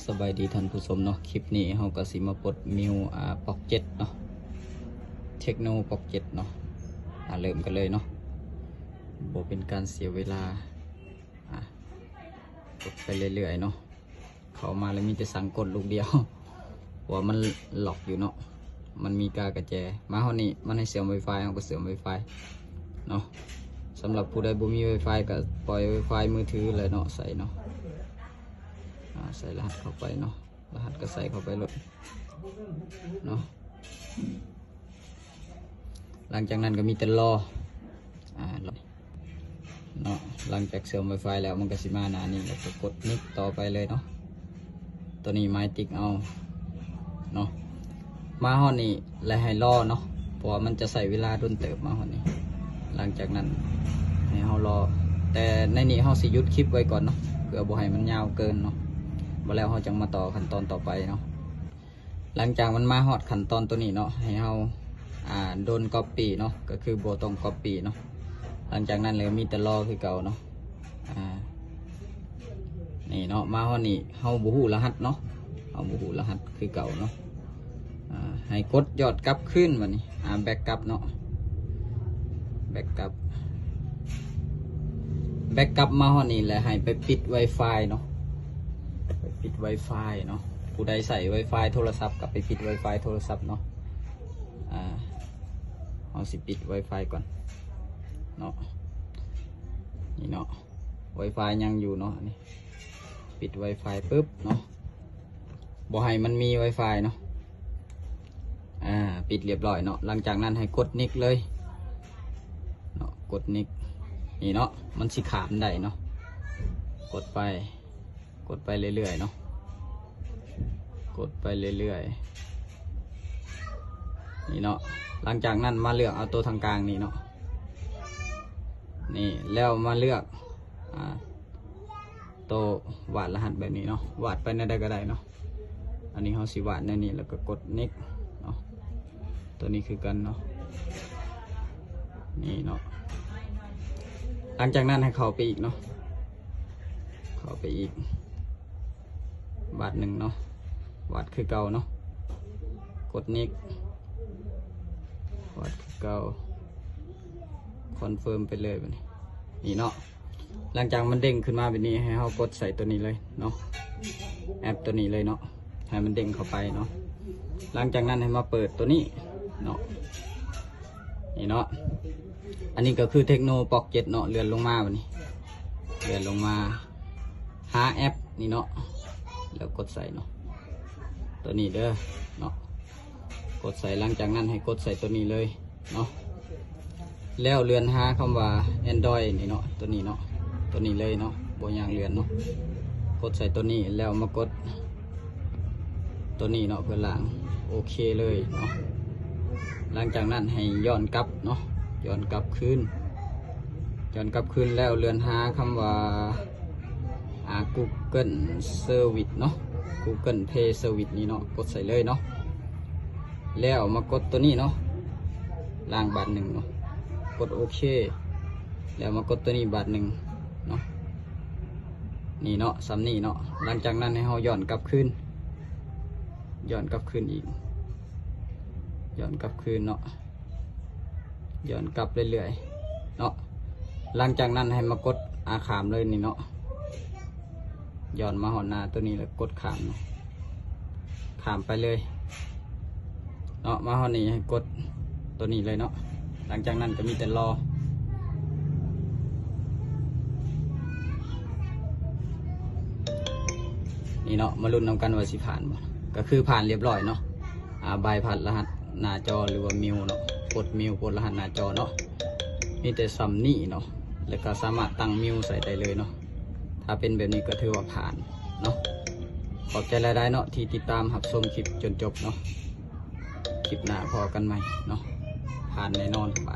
ສະບາຍດີທ່ານຜູ້ຊົມເນາະ, ຄລິບນີ້ເຮົາກໍຊິມາປົດມິວ ອ່າ ປອກເຈັດເນາະ, ເທັກໂນປອກເຈັດເນາະ. ອ່າ ເລີ່ມກັນເລີຍເນາະ, ບໍ່ເປັນການເສຍເວລາ. ອ່າ ກົດໄປເລື້ອຍໆເນາະ, ເຂົ້າມາແລ້ວມີແຕ່ສັ່ງກົດລູກດຽວ ເພາະວ່າມັນລັອກຢູ່ເນາະ, ມັນມີກາກະແຈ. ມາຮອດນີ້ມັນໃຫ້ເຊື່ອມໄວຟາຍ ເຮົາກໍເຊື່ອມໄວຟາຍເນາະ. ສຳລັບຜູ້ໃດບໍ່ມີໄວຟາຍກໍປ່ອຍໄວຟາຍມືຖືເລີຍເນາະ ໃສ່ເນາະ. ອ່າ ໃສ່ລະຫັດເຂົ້າໄປເນາະ, ລະຫັດກໍໃສ່ເຂົ້າໄປໂລດເນາະ. ຫຼັງຈາກນັ້ນກໍມີແຕ່ລໍ ອ່າ ເນາະ. ຫຼັງຈາກເຊື່ອມໄວຟາຍແລ້ວ ມັນກໍຊິມາໜ້ານີ້ ແລ້ວກໍກົດເນັກຕໍ່ໄປເລີຍເນາະ. ຕົວນີ້ໝາຍຕິກເອົາເນາະ. ມາຮອດນີ້ແລ້ວໃຫ້ລໍເນາະ, ເພາະວ່າມັນຈະໃຊ້ເວລາດົນເຕີບມາຮອດນີ້. ຫຼັງຈາກນັ້ນໃຫ້ເຮົາລໍ, ແຕ່ໃນນີ້ເຮົາຊິຢຸດຄລິບໄວ້ກ່ອນເນາະ ເພື່ອບໍ່ໃຫ້ມັນຍາວເກີນເນາະ, ບໍ່ແລ້ວເຮົາຈັ່ງມາຕໍ່ຂັ້ນຕອນຕໍ່ໄປເນາະ. ຫຼັງຈາກມັນມາຮອດຂັ້ນຕອນຕົວນີ້ເນາະ, ໃຫ້ເຮົາ ອ່າ don't copy ເນາະ, ກໍຄືບໍ່ຕ້ອງ copy ເນາະ. ຫຼັງຈາກນັ້ນເລີຍມີແຕ່ລໍຄືເກົ່າເນາະ. ອ່າ ນີ້ເນາະ, ມາຮອດນີ້ເຮົາບໍ່ຮູ້ລະຫັດເນາະ, ເຮົາບໍ່ຮູ້ລະຫັດຄືເກົ່າເນາະ. ອ່າ ໃຫ້ກົດຍ້ອນກັບຄືນບາດນີ້. ອ່າ backup ເນາະ, backup backup ມາຮອດນີ້ແລ້ວໃຫ້ໄປປິດໄວຟາຍເນາະ, ໄປປິດໄວຟາຍເນາະ. ຜູ້ໃດໃຊ້ໄວຟາຍໂທລະສັບກໍໄປປິດໄວຟາຍໂທລະສັບເນາະ. ອ່າ ເຮົາຊິປິດໄວຟາຍກ່ອນເນາະ. ນີ້ເນາະ, ໄວຟາຍຍັງຢູ່ເນາະ. ອັນນີ້ປິດໄວຟາຍປຶບເນາະ, ບໍ່ໃຫ້ມັນມີໄວຟາຍເນາະ. ອ່າ ປິດລຽບຮ້ອຍເນາະ. ຫຼັງຈາກນັ້ນໃຫ້ກົດເນັກເລີຍເນາະ, ກົດເນັກ. ນີ້ເນາະ, ມັນຊິຂ້າມໄດ້ເນາະ. ກົດໄປ ກົດໄປເລື້ອຍໆເນາະ, ກົດໄປເລື້ອຍໆ ນີ້ເນາະ. ຫຼັງຈາກນັ້ນມາເລືອກເອົາໂຕທາງກາງນີ້ເນາະ, ນີ້ ແລ້ວມາເລືອກ ອ່າ ໂຕວາດລະຫັດແບບນີ້ເນາະ, ວາດໄປແນວໃດກໍໄດ້ເນາະ. ອັນນີ້ເຮົາຊິວາດແນວນີ້ ແລ້ວກໍກົດເນັກເນາະ. ຕົວນີ້ຄືກັນເນາະ, ນີ້ເນາະ. ຫຼັງຈາກນັ້ນໃຫ້ເຂົ້າໄປອີກເນາະ, ເຂົ້າໄປອີກບາດໜຶ່ງເນາະ, ວາດຄືເກົ່າເນາະ, ກົດເນັກ ວາດຄືເກົ່າ, ຄອນເຟີມໄປເລີຍບາດນີ້. ນີ້ເນາະ, ຫຼັງຈາກມັນເດ້ງຂຶ້ນມາແບບນີ້ ໃຫ້ເຮົາກົດໃສ່ຕົວນີ້ເລີຍເນາະ, ແອັບຕົວນີ້ເລີຍເນາະ, ໃຫ້ມັນເດ້ງເຂົ້າໄປເນາະ. ຫຼັງຈາກນັ້ນໃຫ້ມາເປີດຕົວນີ້ເນາະ, ນີ້ເນາະ. ອັນນີ້ກໍຄືເທັກໂນປອກເຈັດເນາະ. ເລື່ອນລົງມາບາດນີ້, ເລື່ອນລົງມາຫາແອັບນີ້ເນາະ, ແລ້ວກົດໃສ່ເນາະ, ຕົວນີ້ເດີເນາະ, ກົດໃສ່. ຫຼັງຈາກນັ້ນໃຫ້ກົດໃສ່ຕົວນີ້ເລີຍເນາະ, ແລ້ວເລື່ອນຫາຄຳວ່າແອນດຣອຍນີ້ເນາະ, ຕົວນີ້ເນາະ, ຕົວນີ້ເລີຍເນາະ, ບໍ່ຍ່າງເລື່ອນເນາະ. ກົດໃສ່ຕົວນີ້ ແລ້ວມາກົດຕົວນີ້ເນາະ ເພື່ອລ້າງ. ໂອເຄເລີຍເນາະ. ຫຼັງຈາກນັ້ນໃຫ້ຍ້ອນກັບເນາະ, ຍ້ອນກັບຄືນ, ຍ້ອນກັບຄືນແລ້ວເລື່ອນຫາຄຳວ່າ ອ່າ Google Service ເນາະ, Google Play Service ນີ້ເນາະ, ກົດໃສ່ເລີຍເນາະ. ແລ້ວມາກົດຕົວນີ້ເນາະ, ລ້າງບາດໜຶ່ງເນາະ, ກົດໂອເຄ. ແລ້ວມາກົດຕົວນີ້ບາດໜຶ່ງເນາະ, ນີ້ເນາະ, ສ່ຳນີ້ເນາະ. ຫຼັງຈາກນັ້ນໃຫ້ເຮົາຍ້ອນກັບຄືນ, ຍ້ອນກັບຄືນອີກ, ຍ້ອນກັບຄືນເນາະ, ຍ້ອນກັບເລື້ອຍໆເນາະ. ຫຼັງຈາກນັ້ນໃຫ້ມາກົດ ອ່າ ຂ້າມເລີຍນີ້ເນາະ, ຍ້ອນມາຮອດໜ້າຕົວນີ້ແລ້ວກົດຂ້າມເນາະ, ຂ້າມໄປເລີຍເນາະ. ມາຮອດນີ້ໃຫ້ກົດຕົວນີ້ເລີຍເນາະ. ຫຼັງຈາກນັ້ນກໍມີແຕ່ລໍ ນີ້ເນາະ, ມາລຸ້ນນຳກັນວ່າຊິຜ່ານບໍ່. ກໍຄືຜ່ານລຽບຮ້ອຍເນາະ, ອ່າ ໃບຜ່ານລະຫັດໜ້າຈໍ ຫຼືວ່າມິວເນາະ, ປົດມິວ ປົດລະຫັດໜ້າຈໍເນາະ. ມີແຕ່ສ່ຳນີ້ເນາະ, ແລ້ວກໍສາມາດຕັ້ງມິວໃສ່ໄດ້ເລີຍເນາະ. ຖ້າເປັນແບບນີ້ກໍຖືວ່າຜ່ານເນາະ. ຂອບໃຈຫຼາຍໆເນາະ ທີ່ຕິດຕາມຮັບຊົມຄລິບຈົນຈົບເນາະ. ຄລິບໜ້າພໍ້ກັນໃໝ່ເນາະ, ຜ່ານແນ່ນອນບາດ